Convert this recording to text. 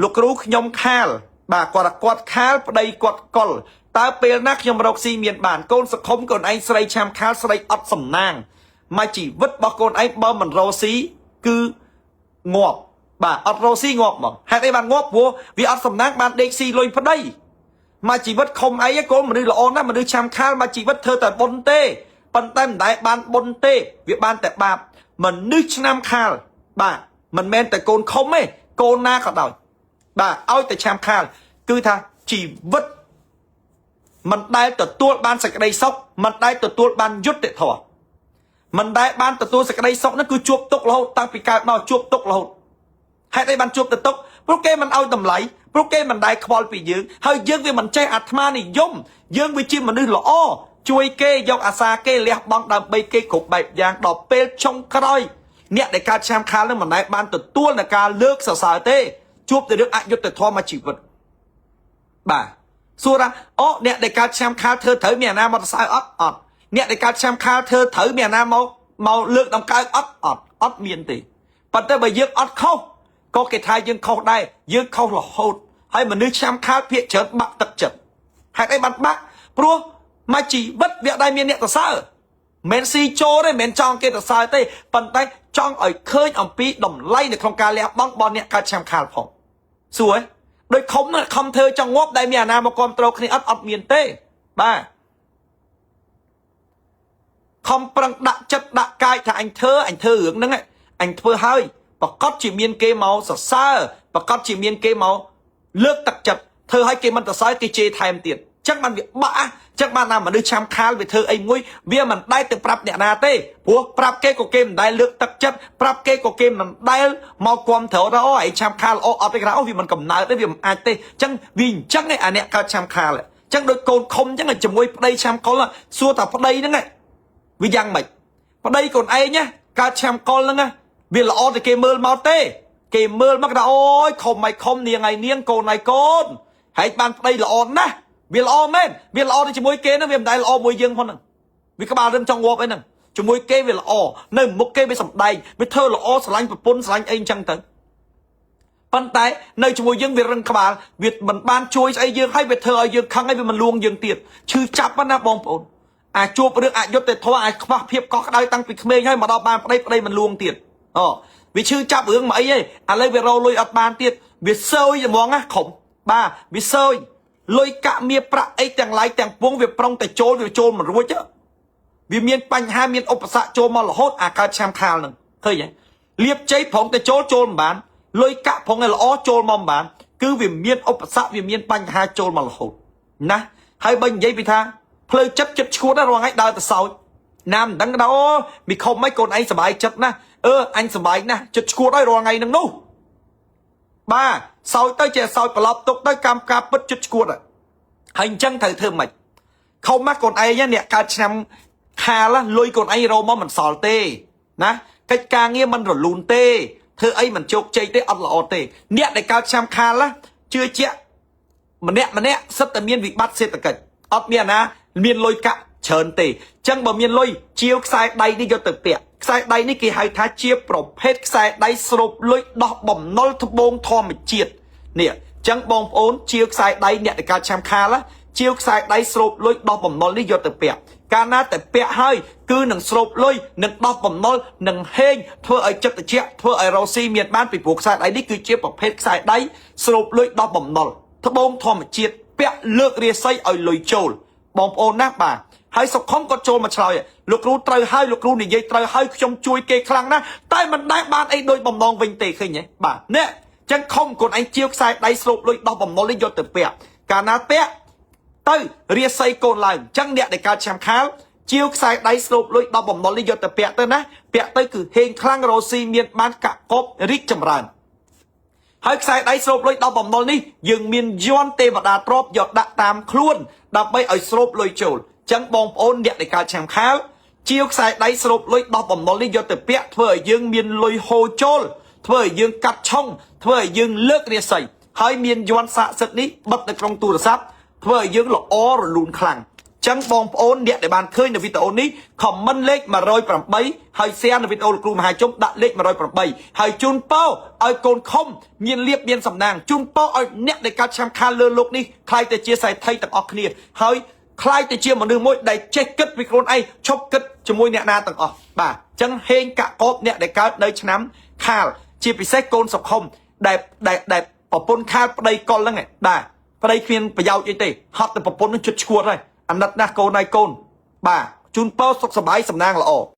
លោកគ្រូខ្ញុំខាល បាទគាត់ថាគាត់ខាលប្តីគាត់កុលតើពេលណាខ្ញុំរកស៊ីមានបានកូនសខុមកូនឯងស្រីឆាំខាលស្រីអត់សំណាងមកជីវិតរបស់កូនឯងបើមិនរកស៊ីគឺងាប់បាទអត់រកស៊ីងាប់ហ្មងហេតុអីបានងាប់ព្រោះវាអត់សំណាងបានដេកស៊ីលុយប្តីមកជីវិតខំអីកូនមនុស្សល្អណាស់មនុស្សឆាំខាលមកជីវិតធ្វើតែបុណ្យទេប៉ុន្តែមិនដែលបានបុណ្យទេវាបានតែបាបមនុស្សឆ្នាំខាលបាទមិនមែនតែកូនខំទេកូនណាក៏ដោយ បាទឲ្យតែឆាំខាលគឺថាជីវិតមិនដែលទទួលបានសេចក្តីសុខមិនដែលទទួលបានយុត្តិធម៌មិនដែលបានទទួលសេចក្តីសុខហ្នឹងគឺជួបទុក្ខរហូតតាំងពីកើតមកជួបទុក្ខរហូតហេតុអីបានជួបទៅទុក្ខព្រោះគេមិនឲ្យតម្លៃព្រោះគេមិនដែលខ្វល់ពីយើងហើយយើងវាមិនចេះអាត្មានិយមយើងវាជាមនុស្សល្អជួយគេយកអាសាគេលះបង់ដើម្បីគេគ្រប់បែបយ៉ាងដល់ពេលចុងក្រោយអ្នកដែលកើតឆាំខាលនឹងមិនដែលបានទទួលในការលើកសរសើរទេជួបតែរឿងអយុត្តិធម៌មកជីវិតបាទសួរថាអូអ្នកដែលកើតឆ្នាំខាលធ្វើត្រូវមានអាណាមកសរសើរអត់អត់អ្នកដែលកើតឆ្នាំខាលធ្វើត្រូវមានអាណាមកមកលើកដំកើងអត់អត់អត់មានទេប៉ុន្តែបើយើងអត់ខុសក៏គេថាយើងខុសដែរយើងខុសរហូតហើយមនុស្សឆ្នាំខាលភាកច្រើនបាក់ទឹកចិត្តហេតុអីបានបាក់ព្រោះមកជីវិតវាអត់ដែលមានអ្នកសរសើរមិនស៊ីចូលទេមិនចង់គេសរសើរទេប៉ុន្តែចង់ឲ្យឃើញអំពីតម្លៃនៅក្នុងការលះបង់របស់អ្នកកើតឆ្នាំខាលផងសួរដូចខំខំធ្វើចង់ងាប់ដែលមានអាណាមកគ្រប់គ្រងគ្នាអត់អត់មានទេបាទខំប្រឹងដាក់ចិត្តដាក់កាយថាអញធ្វើអញធ្វើរឿងហ្នឹងអញធ្វើហើយប្រកាសជាមានគេមកសរសើរប្រកាសជាមានគេមកលើកទឹកចិត្តធ្វើឲ្យគេមិនសរសើរគេជេរថែមទៀតចឹងបានវាបាក់ចឹងបានណាមនុស្សឆាំខាលវាធ្វើអីមួយវាមិនដែលទៅប្រាប់អ្នកណាទេព្រោះប្រាប់គេក៏គេមិនដែលលើកទឹកចិត្តប្រាប់គេក៏គេមិនដែលមកគាំទ្រដល់អូឯងឆាំខាលអូអត់ទេគេថាអូវាមិនកំណើតទេវាមិនអាចទេចឹងវាអញ្ចឹងឯអាអ្នកកើតឆាំខាលចឹងដូចកូនខុំចឹងជាមួយប្តីឆាំកុលសួរថាប្តីហ្នឹងវាយ៉ាងម៉េចប្តីកូនឯងណាកើតឆាំកុលហ្នឹងវាល្អតែគេមើលមកទេគេមើលមកថាអូយខុំមិនខុំនាងឯនាងកូនឯកូនហើយបានប្តីល្អណាស់វាល្អមែនវាល្អទៅជាមួយគេហ្នឹងវាមិនដែលល្អមួយយើងផងហ្នឹងវាក្បាលរឹងចង់ងាប់អីហ្នឹងជាមួយគេវាល្អនៅមុខគេវាសំដែងវាធ្វើល្អស្រឡាញ់ប្រពន្ធស្រឡាញ់អីអញ្ចឹងទៅប៉ុន្តែនៅជាមួយយើងវារឹងក្បាលវាមិនបានជួយស្អីយើងហើយវាធ្វើឲ្យយើងខឹងហើយវាមិនលួងយើងទៀតឈឺចាប់ណាបងប្អូនអាចជួបរឿងអយុត្តិធម៌អាចខ្វះភាពកក់ក្ដៅតាំងពីក្មេងហើយមកដល់បានប្តីប្តីមិនលួងទៀតអូវាឈឺចាប់រឿងមកអីឯងឥឡូវវារកលុយអត់បានទៀតវាសើយហ្មងណាខំបាទវាសើយលុយកាក់មានប្រាក់អីទាំងឡាយទាំងពួងវាប្រុងតែចូលវាចូលមិនរួចវាមានបញ្ហាមានឧបសគ្គចូលមករហូតអាកើតឆ្នាំខាលហ្នឹងឃើញទេលៀបជ័យប្រុងតែចូលចូលមិនបានលុយកាក់ប្រុងតែល្អចូលមកមិនបានគឺវាមានឧបសគ្គវាមានបញ្ហាចូលមករហូតណាហើយបើនិយាយពីថាផ្លូវចិត្តចិត្តឈួតណាស់រាល់ថ្ងៃដើរទៅសោចណាមិនដឹងដល់អូមីខំមិនកូនឯងសប្បាយចិត្តណាស់អឺអញសប្បាយណាស់ចិត្តឈួតហើយរាល់ថ្ងៃហ្នឹងនោះបាទសោចទៅជាសោចប្រឡប់ទុកទៅកម្មការពិតចិត្តឈួតហើយអញ្ចឹងត្រូវធ្វើម៉េចខំណាកូនឯងអ្នកកើតឆ្នាំខាលលុយកូនឯងរោមកមិនសល់ទេណាកិច្ចការងារមិនរលូនទេធ្វើអីមិនជោគជ័យទេអត់ល្អទេអ្នកដែលកើតឆ្នាំខាលជឿជាក់ម្នាក់ម្នាក់សិតតែមានវិបត្តិសេដ្ឋកិច្ចអត់មានអាណាមានលុយកាក់ច្រើនទេអញ្ចឹងបើមានលុយជាវខ្សែដៃនេះយកទៅពាក់ខ្សែដៃនេះគេហៅថាជាប្រភេទខ្សែដៃស្រូបលុយដោះបំណុលត្បូងធម្មជាតិនេះអញ្ចឹងបងប្អូនជាវខ្សែដៃអ្នកដែលកើតឆ្នាំខាលជាវខ្សែដៃស្រូបលុយដោះបំណុលនេះយកទៅពាក់កាលណាតែពាក់ហើយគឺនឹងស្រូបលុយនឹងដោះបំណុលនឹងហេងធ្វើឲ្យចិត្តត្រជាក់ធ្វើឲ្យរ៉ូស៊ីមានបានពីព្រោះខ្សែដៃនេះគឺជាប្រភេទខ្សែដៃស្រូបលុយដោះបំណុលត្បូងធម្មជាតិពាក់លើករាសីឲ្យលុយចូលបងប្អូនណាបាទហើយសុខុមក៏ចូលមកឆ្លើយលោកគ្រូត្រូវហើយលោកគ្រូនិយាយត្រូវហើយខ្ញុំជួយគេខ្លាំងណាស់តែមិនដែលបានអីដូចបំណងវិញទេឃើញទេបាទនេះចឹងខំកូនឯងជាវខ្សែដៃស្រូបលុយដោះបំណុលនេះយកទៅពាក់កាលណាពាក់ទៅរាសីកូនឡើងចឹងអ្នកដែលកើតឆ្នាំខាលជាវខ្សែដៃស្រូបលុយដោះបំណុលនេះយកទៅពាក់ទៅណាពាក់ទៅគឺហេងខ្លាំងរ៉ូស៊ីមានបានកកបរីកចម្រើនហើយខ្សែដៃស្រូបលុយដល់បំណុលនេះយើងមានយន្តទេវតាទ្របយកដាក់តាមខ្លួនដើម្បីឲ្យស្រូបលុយចូលចឹងបងប្អូនអ្នកដែលកើតឆ្នាំខាលជាវខ្សែដៃស្រូបលុយដោះបំណុលនេះយកទៅពាក់ធ្វើឲ្យយើងមានលុយហូរចូលធ្វើឲ្យយើងកាត់ឆុងធ្វើឲ្យយើងលើករាសីហើយមានយន្តស័ក្តិសិទ្ធិនេះបិទនៅក្នុងទូរស័ព្ទធ្វើឲ្យយើងល្អរលូនខ្លាំង ចឹងបងប្អូនអ្នកដែលបានឃើញនៅវីដេអូនេះ comment លេខ108ហើយ share នៅវីដេអូលោកគ្រូមហាជុំដាក់លេខ108ហើយជូនពរឲ្យកូនខំមានលៀបមានសំណាងជូនពរឲ្យអ្នកដែលកើតឆ្នាំខាលលើលោកនេះក្លាយទៅជាសេដ្ឋីទាំងអស់គ្នាហើយក្លាយទៅជាមនុស្សមួយដែលចេះគិតពីខ្លួនឯងឈប់គិតជាមួយអ្នកណាទាំងអស់បាទអញ្ចឹងហេងកាក់កបអ្នកដែលកើតនៅឆ្នាំខាលជាពិសេសកូនសុខុមដែលដែលដែលប្រពន្ធខាលប្តីកុលហ្នឹងឯងបាទប្តីគ្មានប្រយោជន៍អីទេហត់តែប្រពន្ធនឹងជិតឈួតហើយអាណិតណាស់កូនហើយកូនបាទជូនពរសុខសប្បាយសំណាងល្អ។